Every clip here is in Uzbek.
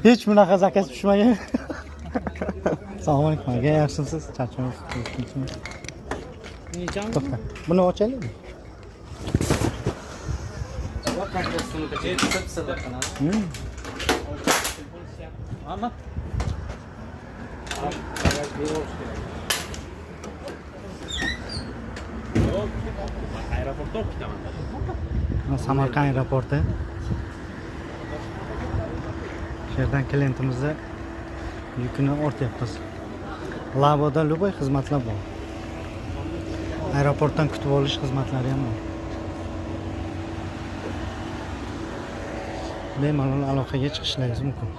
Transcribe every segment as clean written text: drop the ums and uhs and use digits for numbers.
Hech bunaqa zakaz tushmagan. Assalomu alaykum aka, yaxshimisiz? Charchamaysiz? To'xta. Buni ochaylikmi? Ama aeroportda olib ketaman. Mana Samarqand aeroporti. Shu yerdan klientimizni yukini ortyapmiz. Laboda любой xizmatlar bor. Aeroportdan kutib olish xizmatlari ham bor. Bemalol aloqaga chiqishlaringiz mumkin.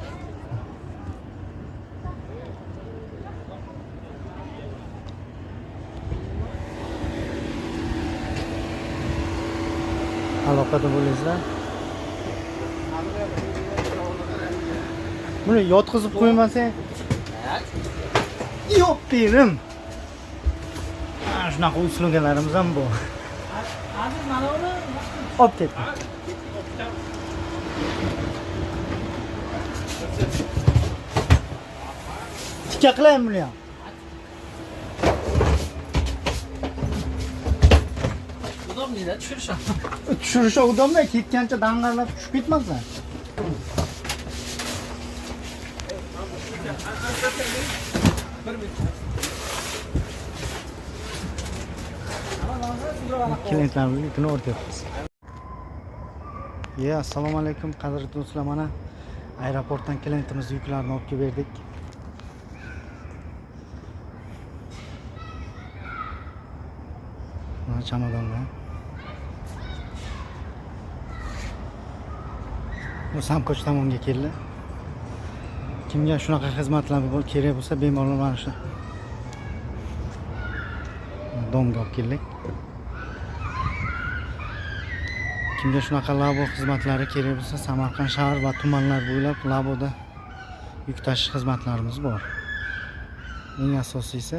Aloqada bo'lingizlar. Buni yotqizib qo'ymasang, yo'q berim. Mana shunaqa услуга larimiz ham bor. Aziz, mana uni Olib ketdim. Tikka qilaymi buni ham? Удобный da tushirish ham. Tushirishi удобно, ketgancha dang'arlab tushib ketmasin. Klientlarimizni yukini o'rtatyapmiz. Ye, assalomu alaykum qadrli do'stlar, mana aeroportdan klientimiz yuklarini olib kelib berdik. Mana chamadonlar. Bu Samkoch tomonga keldi. Kimga shunaqa xizmatlar kerak bo'lsa, bemalol mana shu domga olib keldik. Kimga shunaqa labo xizmatlari kerak bo'lsa, Samarqand shahar va tumanlar bo'ylab laboda yuk tashish xizmatlarimiz bor. Eng asosiysi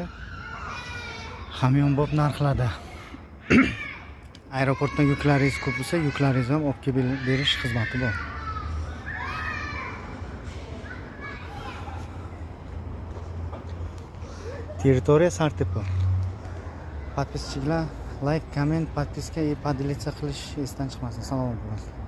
hamyonbop narxlarda. Aeroportdan yuklaringiz ko'p bo'lsa, yuklaringizni ham olib kelib berish xizmati bor. Territoriya Sartepa. Подписчик lar лайк, коммент, подписка и поделиться qilish esdan chiqmasin. Salomat bo'linglar.